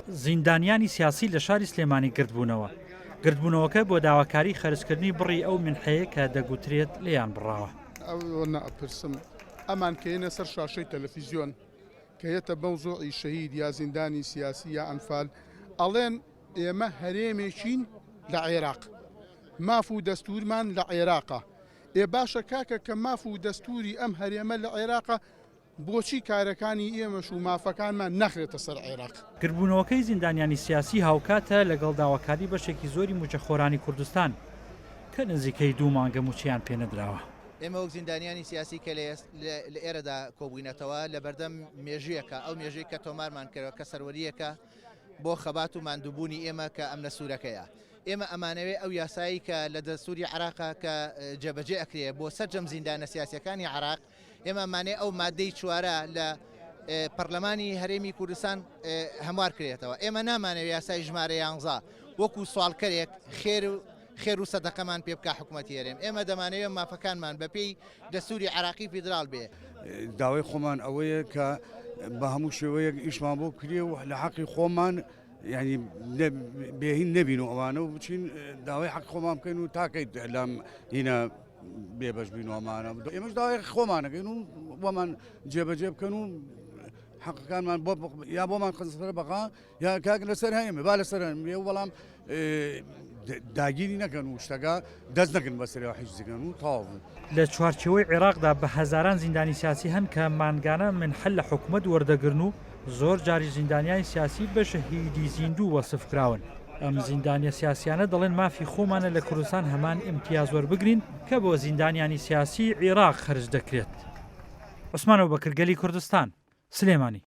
زیندانیانی سیاسی لە شاری سلێمانی گردبوونەوە. گردبوونەوەکە بۆ داواکاری خەرجکردنی بڕی ئەو منحەیە کە دەگوترێت لێیان بڕاوە. ئەوە ناپرسم ئەمان کە یەنە سەر شاشەی تەلەفیزیۆن کە یەتە مەوزوعی شەهید یا زیندانی سیاسی یا ئەنفال ئەڵێن ئێمە هەرێمێکین لە عێراق ماف و دەستورمان لە عێراقە ئێ باشە کاکە کە ماف و دەستوری ئەم هەرێمە لە عێراقە بۆچی کارەکانی ئێمەش و مافەکانمان ناخرێتە سەر عێراق؟ گردبوونەوەکەی زیندانیانی سیاسی هاوکاتە لەگەڵ داواکاری بەشێکی زۆری مووچەخۆرانی کوردستان کە نزیکەی دوو مانگە مووچەیان پێنەدراوە. ئێمە وەک زیندانیانی سیاسی کە لە ئێرەدا کۆبووینەتەوە لەبەردەم مێژوویەکە، ئەو مێژووی کە تۆمارمان کردوە کە سەروەرییەکە بۆ خەبات و ماندووبوونی ئێمە کە ئەمنە سوورەکەیە. ئێمە ئەمانەوێ ئەو یاسایی کە لە دەستووری عێراقە کە جێبەجێ ئەکرێ بۆ سەرجەم زیندانە سیاسییەکانی عێراق، ئێمە ئەمانەوێ ئەو مادەی چوارە لە پەرلەمانی هەرێمی کوردستان هەموار کرێتەوە. ئێمە نامانەوێ یاسای ژمارە یانزە وەکو سواڵکەرێک خێر و خێر و سەدەقەمان پێ بکا حکومەتی هەرێم. ئێمە دەمانەوێ مافەکانمان بەپێی دەستوری عێراقی فیدراڵ بێ. داوای خۆمان ئەوەیە کە بە هەموو شێوەیەک ئیشمان بۆ بکرێ و لە حەقی خۆمان یعنی بێهین نەبین و ئەوانە و بچین داوای حەق خۆمان بکەین و تاکەی لەم هینە بێبەش بین و ئەمانە ئێمەش داوای خۆمانەکەین و بۆمان جێبەجێ بکەن و حەقەکانمان بۆ یا بۆمان خزمەت بەغا یا کاک لەسەر هەیە با لەسەر هەیە بەڵام داگیری نەکەن و شتەکە دەست نەکەن بەسەرەوە حیز دەکەن و تەواو بوو. لە چوارچێوەی عێراقدا بە هەزاران زیندانی سیاسی هەن کە مانگانە منحە لە حکومەت وەردەگرن و زۆر جاریش زیندانیانی سیاسی بە شەهیدی زیندوو وەسف کراون. ئەم زیندانیە سیاسیانە دەڵێن مافی خۆمانە لە کوردستان هەمان ئیمتیاز وەربگرین کە بۆ زیندانیانی سیاسی عیراق خەرج دەکرێت. عوسمان ئەبوبەکر گەلی کوردستان، سلێمانی.